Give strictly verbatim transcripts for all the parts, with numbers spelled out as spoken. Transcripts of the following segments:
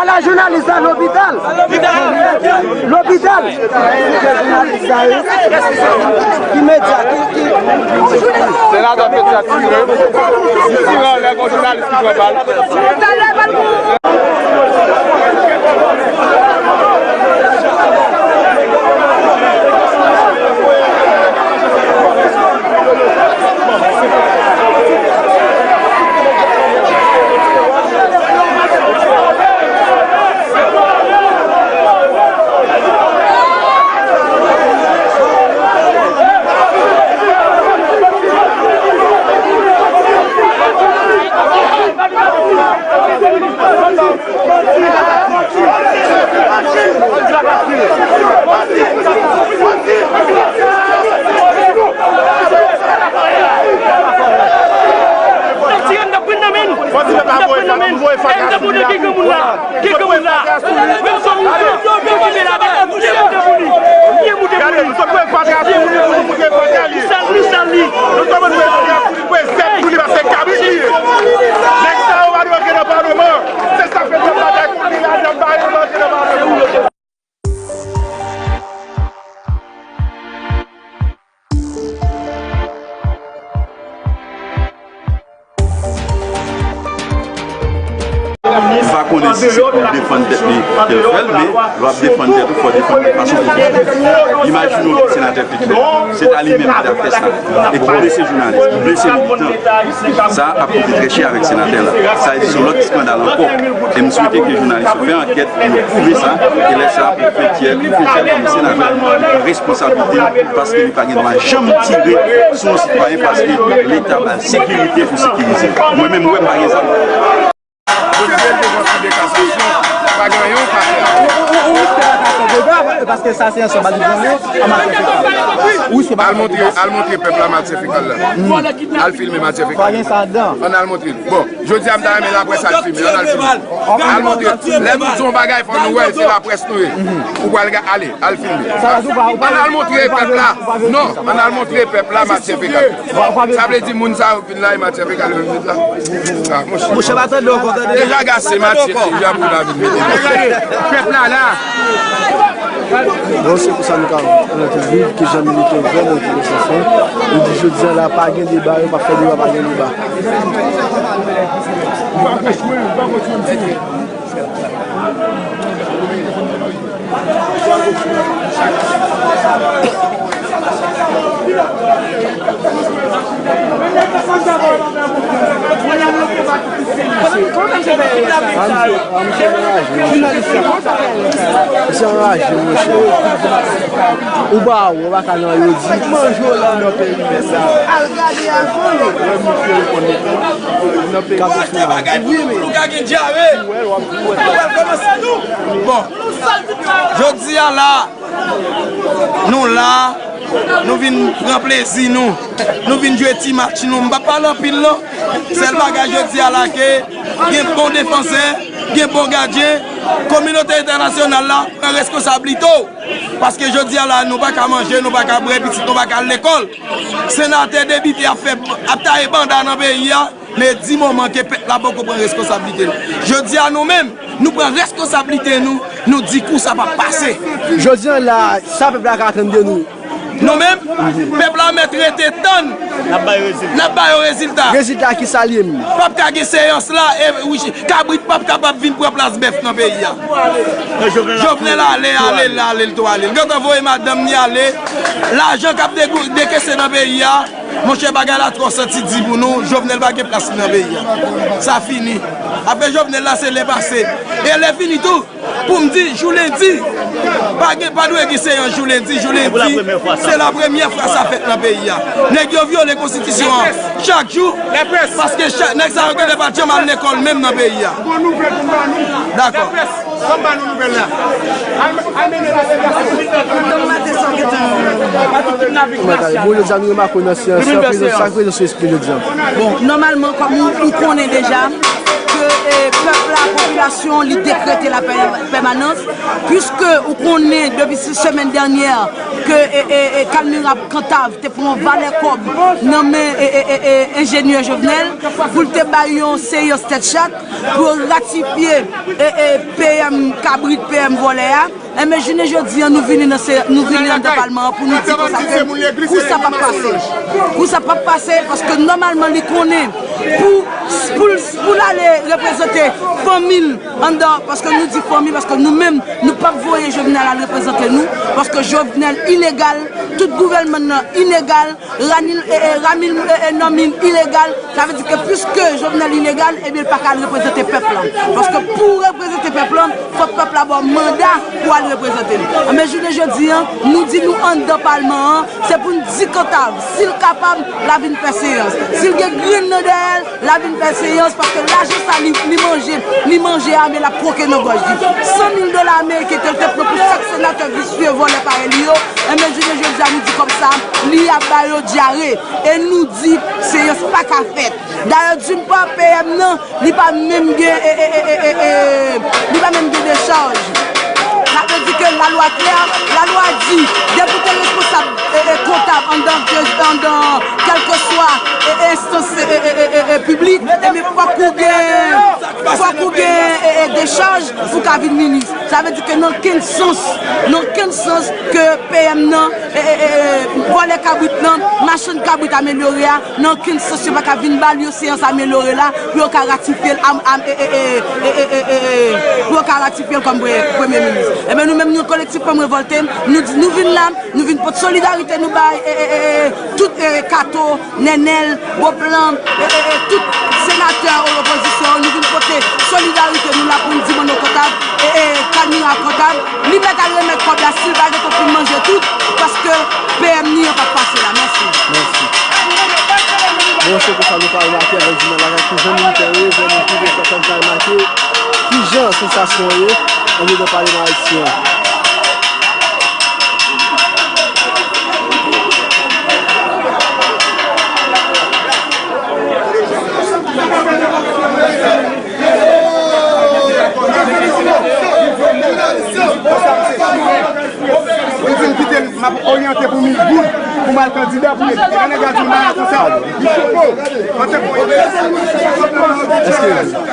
Ala jounalis la lopital. Lopital. Ki medya? Ki, ki? Senatè Petla tire. Li tire anlè gon jounalis ki pran bal. Tire, n ap pran nan men n. N ap pran nan men n. N ap pran nan men. Ki granmoun la? Ki granmoun la? Menm si ou moute, ou moute la, ou moute pou li. Ou moute pou li. Li sal, li sal li. Nèg sa yo pa dwe antre nan palman. Se sa k fè pèp la ta konn li la, y ap ba yo antre nan palman. M pa konnen si se pou l defann tèt li ke l fè l, men lè w ap defann tèt ou, fò w defann li fason pozitif. Imajine w ke senatè Petla, se ta li menm ki t ap fè sa, e ki blese jounalis, ki blese militan, sa ap koute trè chè avèk senatè la. Sa vle di se yon lòt eskandal ankò. E m swete ke jounalis yo fè ankèt pou yo pwouve sa, e lè sa a pou fè tyè, pou fè tyè kòm senatè, li pran responsablite l, paske li pa gen dwa janm tire sou yon sitwayen, paske Leta ba l sekirite pou sekirize l. Mwen menm, m wè m pa gen zam. Yo tire l devan Kou de Kasasyon, pa gen anyen w ka fè. Ou, ou, ou, ou, ou fè atake dega, paske sa se yon sòt bal de granyo an matyè fekal. Wi, se bal de granyo. Al montre, al montre pèp la matyè fekal la. Al filme matyè fekal. Fò gen sa adan. Ann al montre l. Bon, jodi a m ta renmen laprès al filme, ann al filme. Al montre l. Lè nou di yon bagay, fò nou wè l, se laprès nou ye. Ou pral ga-, ale, al filme. Ann al montre pèp la. Non, ann al montre pèp la matyè fekal. Sa vle di moun sa yo vin la, e matyè fekal yo vin la. Ah, monchè. Monchè, pa tande ankò, tande. Deja gase matyè, deja pou la vin mete. Pèp la la. Bon, se konsa nou ka antre viv kijan militè vre monte nan sans lan. Yo di jodi a la, pa gen deba, yo pa fè deba, pa gen deba. Misye anraje, monchè. Ou pa wè, ou pa ka nan yo di. Manje w la nan perimèt la. Al gade avan yo. Nan perimèt la. Wi, men. Nou ka gen dyare. Ou wè, w ap, ou wè. Bon, jodi a la, nou la, nou vin pran plezi nou. Nou vin jwe ti match nou. M p ap pale anpil non. Sèl bagay jodi a la ke gen bon defansè, gen bon gadyen, kominote entènasyonal la pran reskonsablite w. Paske jodi a la, nou pa ka manje, nou pa ka bwè, pitit nou pa ka al lekòl. Senatè depite ap fè, ap taye banda nan peyi a. Men di moman ke pèp la poko pran reskonsablite l. Jodi a nou menm, nou pran reskonsablite nou, nou di kou sa p ap pase. Jodi a la, sa pèp la ka atann de nou? Nou menm, pèp la mèt rete tann. N ap ba yo rezilta. N ap ba yo rezilta. Rezilta ki sa l ye menm? P ap ka gen seyans la, e, wi, kabrit p ap kapab vin pran plas bèf nan peyi a. Jovenel ale, ale l, ale l, tou ale l. Gentan voye madanm ni ale. Lajan k ap degou-, dekese nan peyi a. Monchè, bagay la twò santi di pou nou, Jovenel pa gen plas li nan peyi a. Sa fini. Apre Jovenel la, se lè pase. E lè fini tou, pou m di, jou lendi, pa gen, pa dwe gen seyans jou lendi. Jou lendi, se la premyè fwa sa fèt nan peyi a. Nèg yo vyole konstitisyon an chak jou, paske chak, nèg sa yo genlè pa t janm al lekòl menm nan peyi a. Dakò. Kòm ba nou nouvèl la. Al, al mennen la selebrasyon. Bon, jodi a nou remake nan seyans lan, prezans, sa k prezans sou espri jodi a? Bon, nòmalman, kòm ou, ou konnen deja, ke, E pèp la, popilasyon, li dekrete la pè-, pèmanans, piske ou konnen depi se semèn dènyè ke, e, e, e, Kalmira Kantav te pran valè kòb nan men, e, e, e, e, enjenyè Jovenel, pou l te bay yon seyans tèt chat, pou yo ratifye, e, e, P M kabrit, P M vòlè a. Enben, jounen jodi an, nou vini nan se, nou vini anndan palman an pou nou di konsa ke kou sa p ap pase. Kou sa p ap pase, paske nòmalman li konnen pou, pou, pou l ale reprezante fanmi l anndan, paske nou di fanmi, paske nou menm, nou p ap voye Jovenel al reprezante nou, paske Jovenel ilegal, tout gouvènman nan ilegal, Ranil, e, e, Ramil, e, e, Nòmin ilegal, sa vle di ke piske Jovenel ilegal, ebyen, l pa ka al reprezante pèp lan. Paske pou w reprezante pèp lan, fòk pèp la ba w manda pou w al reprezante l. Enben, jounen jodi an, nou di nou anndan palman an, se pou n di Kantav, si l kapab, l a vin fè seyans. Si l gen grenn nan dèyè l, l a vin fè seyans, paske lajan sa li, li manje, li manje a, men l ap kwoke nan gòj li. San mil dola ameriken ke l te pran pou chak senatè visye vòlè parèy li yo, enben, jounen jodi a, nou di kòb sa, li ap ba yo dyare. E nou di, seyans pa ka fèt. Dayè, d'une part, P M nan, li pa menm gen, e, e, e, e, e, e, li pa menm gen dechaj. Sa vle di ke lalwa klè, lalwa di, depi w te responsab, e, e, kontab anndan, anndan kèlkeswa, e, e, enstans, e, e, e, e, e, piblik, ebyen, fòk ou gen, fòk ou gen, e, e, dechaj pou w ka vin minis. Sa vle di ke nan okenn sans, nan okenn sans ke P M nan, e, e, e, e, vòlè kabrit nan, machann kabrit amelyore a, nan okenn sans yo pa ka vin ba l yon seyans amelyore la, pou yo ka ratifye l, am, am, e, e, e, e, e, e, e, e, pou yo ka ratifye l kòm pre-, premye minis. Enben, nou menm, nou, Kolektif Fanm Revòlte, nou di, nou vin la, nou vin pote solidarite nou bay, e, e, e, e, tout, e, Kato, Nènèl, Boplan, e, e, e, tout senatè opozisyon, nou vin pote solidarite nou la pou n di Manno Kantav, e, e, Kalmira Kantav, li mèt al remèt kòb la si l pa gentan fin manje tout, paske P M ni an p ap pase la. Mèsi. Mèsi. Bon, se konsa nou ka remake avèk jounal la, ki jan militè yo ye, jan nou twouve sa, sa n ka remake, ki jan sansasyon an ye, andedan palman ayisyen an. Yo di m kite l, m ap oryante pou mil goud pou m al kandida pou depite. Lè nèg la di m bagay konsa, li choke w. Antanke yon...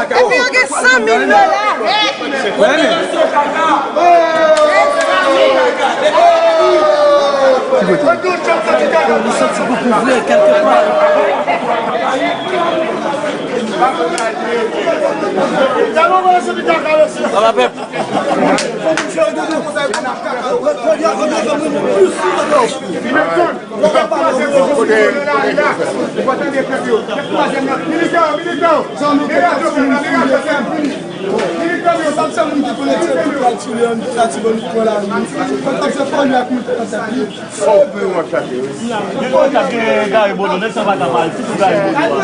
Epi yo gen san mil dola. Ki kote? Nou santi koukou vre, kèlkepa. Papa pèp. Sa w peye w ap chache, wi. Gen kontap gen Gary Bodo, nèg sa pa ka mal, sitou Gary Bodo a.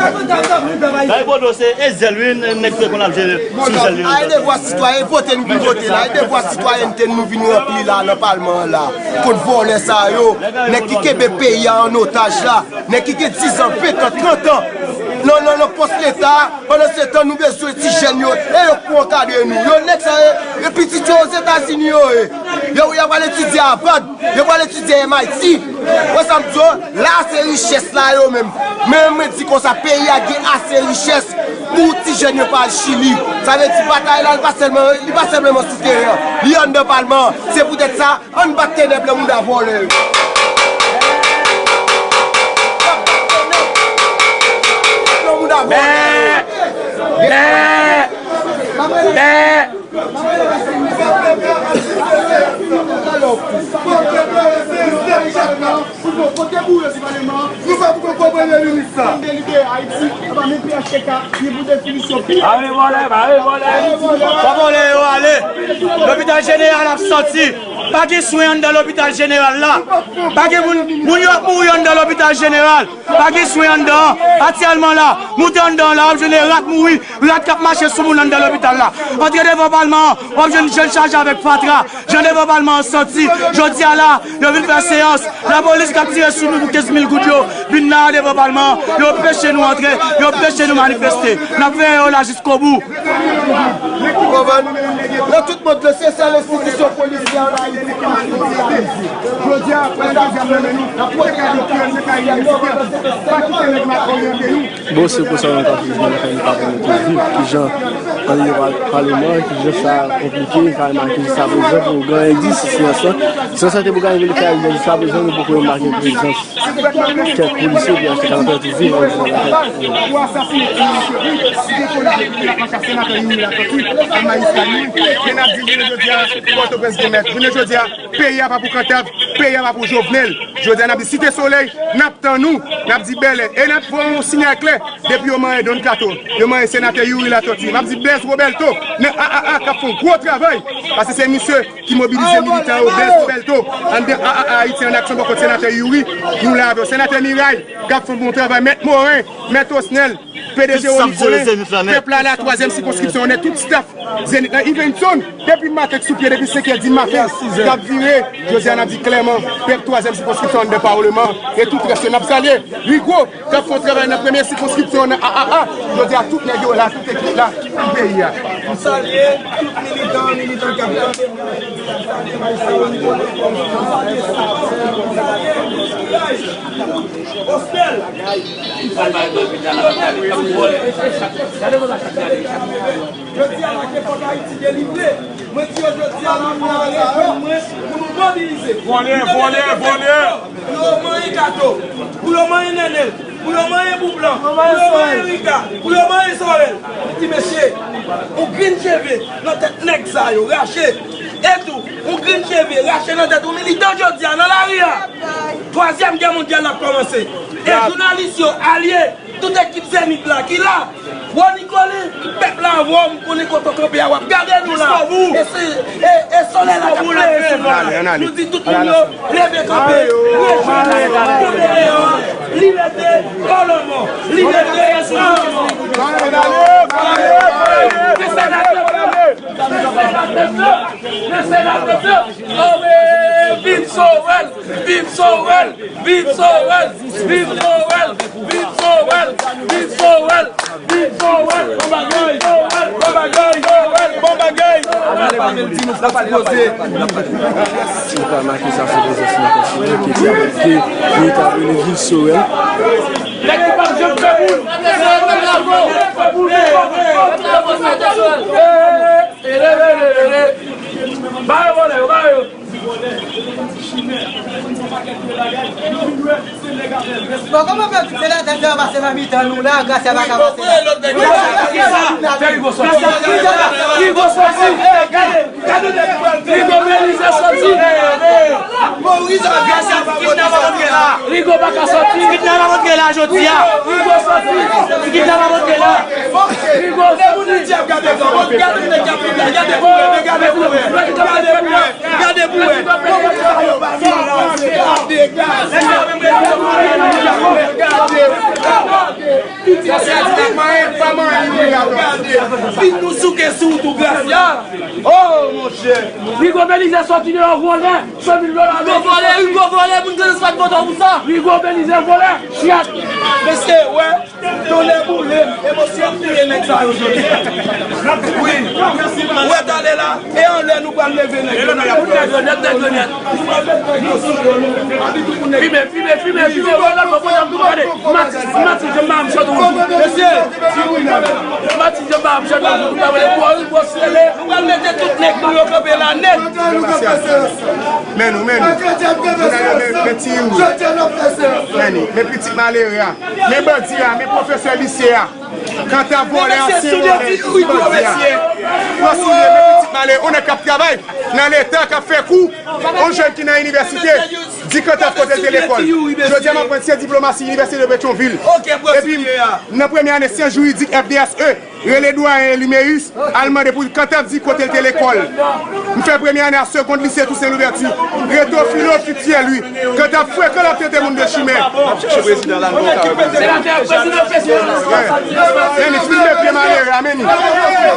Gary Bodo se Ezel, wi, nèg te konn ap jere sou zèl li. Ay devwa sitwayen, vote nou vin vote la, ay devwa sitwayènte nou vin ranpli la nan palman an la. Kont vòlè sa yo, nèg ki kenbe peyi a an otaj la, nèg ki gen dizan, ventan, trant an nan, nan, nan pòs leta, pandan se tan nou bezwen ti jèn yo, e yo k pou ankadre nou. Yo nèg sa yo, e pitit yo Ozetazini yo ye. Yo, y ap al etidye Harvard. Yo pral etidye M I T. Wè sa m di w, la se richès la yo menm. Men mwen di konsa, peyi a gen ase richès pou ti jèn yo pa al Chili. Sa vle di batay la, li pa sèlman, li pa senpleman sou teren an. Li anndan palman an. Se poutèt sa, ann bat tenèb nan mouda vòlè yo. Nan mouda vòlè yo. Bè! Bè! Bè! Kote boure ti pale man, nou fè pou konprann premye minis la. Delibere Ayiti, apa men P H T K, ni pou definisyon pi. Ba yo vòlè, ba yo vòlè. Fò vòlè yo ale. Lopital jeneral ap sòti. Pa gen swen anndan lopital jeneral la. Pa gen moun, moun yo ap mouri anndan lopital jeneral. Pa gen swen anndan an. Aktyèlman la, moute anndan an la, w ap jwenn rat mouri, rat k ap mache sou moun anndan lopital la. Antre devan palman an, w ap jwenn jèn chaje avèk fatra. Jan devan palman an santi, jodi a la, yo vin fè seyans. Lapolis k ap tire sou nou pou kenz mil goud yo, vin la devan palman an, yo peche nou antre, yo peche nou manifeste. N ap veye yo la jiskobou. Konprann? Nan tout mond, se sèl enstitisyon polisyè an Ayiti ki manifeste. Jodi a, pran dezyèm nan men nou, n ap pwoteje nou, nou ka inivèsitè. Pa kite nèg la oryante nou. Bon, se konsa nou ka viv nan lakay nou, pa konnen ki viv, kijan ann yo pa, pale mò, kijan sa konplike, ka remake jiska prezan pou gen endis sou siyans lan. Siyans lan te pou gade vin fè jiska prezan, nou poko remake prezans kèk polisye ki achte kalòt tou viv ann lakay. Pou asasinen Elie Chevry, si gen polis ki ap mache ak senatè Youri Latortue, ak majistra Youri, men n ap di jounen jodi a, Pòtoprens gen mèt. Jounen jodi a, peyi a pa pou Kantav, peyi a pa pou Jovenel. Jodi a, n ap di Site Solèy, n ap tann ou, n ap di Bèlè. E n ap voye yon siyal klè. Depi yo manyen Don Kato, yo manyen senatè Youri Latortue. M ap di Blaise Roberto, nan A A A, k ap fè yon gwo travay. Paske se misye ki mobilize militan yo, Blaise Roberto, anndan A A A Ayiti, an aksyon bò kont senatè Youri. Nou la avè w. Senatè Miray, k ap fè yon bon travay. Mèt Moren, Mèt Osnel, P D G Rony Colin, pèp la la, twazyèm sikonskripsyon, nèt tout staff Zenith lan, Ivenson, depi maten k sou pye, depi senk è di maten, k ap vire, jodi a n ap di klèman, pèp twazyèm sikonskripsyon anndan palman, e tout rès yo n ap salye, Rigo, k ap fè yon travay nan premye sikonskripsyon nan A A A, jodi a tout nèg yo la, tout ekip la, pou peyi a. M salye tout militan, militan k ap tande mwen. Osnel! Jodi a la ke fòk Ayiti delivre. Mwen di yo jodi a la pou yo reponn mwen, pou nou mobilize. Vòlè, vòlè, vòlè. Pou yo manyen Kato, pou yo manyen Nènèl, pou yo manyen Boublan, pou yo manyen Riga, pou yo manyen Sorèl. Mwen di mesye, yon grenn cheve nan tèt nèg sa yo, rache. E tou, yon grenn cheve rache nan tèt yon militan jodi a nan lari a. Twazyèm gè mondyal ap kòmanse. E jounalis yo, alye, tout ekip Zenith la ki la. Rony Colin, pèp la avè w, m konnen kote w kanpe a, w ap gade nou la. E se, e, e solèy la k ap pleye sou nou la. Nou di tout moun yo, leve kanpe, rejwenn nou, kanpe deyò a. Liberté ou lanmò, liberté ou lanmò. Viv Sorel! Viv Sorel! Viv Sorel! Viv Sorel! Viv Sorel! Viv Sorel! Bon bagay! Bon bagay! Bon bagay! Si w ka make sa, se prezans nan konseye ki te aplike, li ta vini Viv Sorel. Nèg ki p ap janm fè boul! Ba yo vòlè yo, ba yo! Bon, kòman fè tout senatè sa yo pase nan mitan nou la, Gracia pa ka pase la? Fè Rigo sòti. Rigo sòti. Rigo Belize sòti. Rigo pa ka sòti. Kidnap ap antre la jodi a. Rigo sòti. Kidnap ap antre la. Rigo sòti. Gade pou wè, gade pou wè, gade pou wè. Gade pou wè. Gade pou wè. Gade pou wè. Gade. Gade. Gade. Fin nou souke sou ou tou, Gracia. Oh, monchè. Rigo Belize sòti deyò vòlè. San mil dola. Rigo vòlè, Rigo vòlè, moun Grandans pa t vote w pou sa. Rigo Belize vòlè. Chat. Mesye, wè. Tonnè boule m, emosyon ap touye nèg sa yo jodi. Wi. Ou wè talè la, e anlè nou pral leve nèg yo. Nou pral met nèg yo sou do nou. Epi tou pou nèg. Fimen, fimen, fimen, fimen, wè lòt bò kote ap tou gade. Matis, Matis, janm pa m chante yon jou. Mesye. Matis, janm pa m chante yon jou. Nou pral mete tout nèg nou yo kanpe la nèt. Men nou, men nou. Men, men ti Youri. Men nou, men pitit malere a. Men bandi a, men pwofesè lise a. Kanta vòlè, ansyen vòlè, pitit bandi a. Pran soulye, men pitit malere, yon nèg k ap travay nan Leta, k ap fè kou, yon jèn ki nan inivèsite, Di Kantav kote l te lekòl. Jodi a m aprann syans diplomasi Inivèsite de Petyonvil. Epi, nan premye ane syans jiridik F D S E, rele dwayen Limeus, al mande pou Kantav di kote l te lekòl. M fè premye ane a segond lise Toussaint Louverture. Reto filo ki tyè li. Kantav frekan l ap tete moun de chimè. N ap chèche prezidan la, nou ka wè prezidan. Men li fin met pye malere a, men li.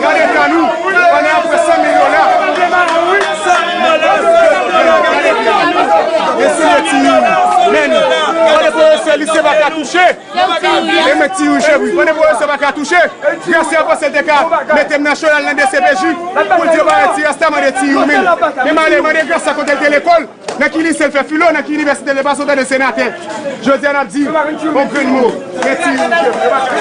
Gade eta nou, pandan y ap pran san mil dola. Eseye ti, men li. Pandan pwofesè lise pa ka touche. E men ti Rouge wi, pandan pwofesè pa ka touche, Grasya panse l te ka mete m nan chòl al nan D C P J pou l di yo pa wè ti Rasta, mande ti Rouge men. Men m ale mande Grasya kote l te lekòl, nan ki lise l fè filo, nan ki inivèsite l te pase, w tande senatè. Jodi a n ap di yon grenn mo, men ti Rouge yo pa ka.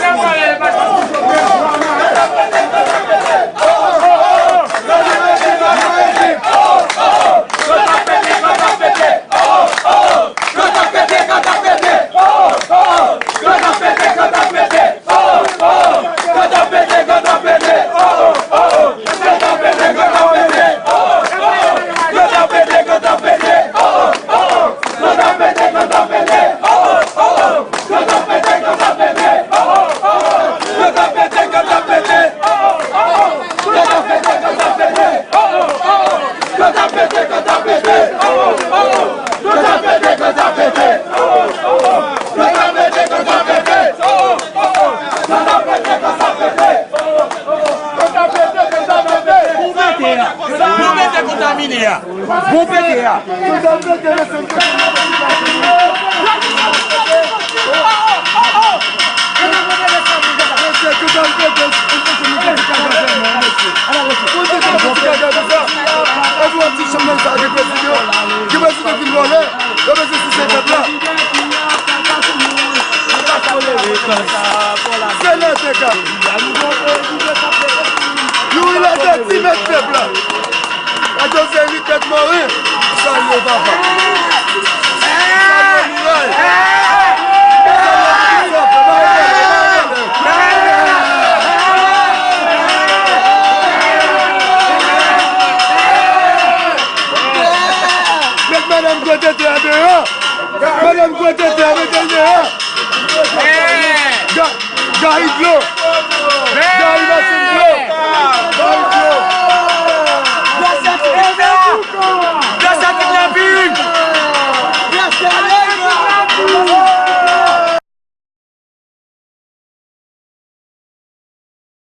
Bon pete a. Bon pete a. Senatè ka. Youri Latortue met pèp la. Radyo Zenith met Morin. Salye papa. Salye Miray. Met madanm Gwo Tete a deyò. Madanm Gwo Tete a mete l deyò. Ga- Garidlo.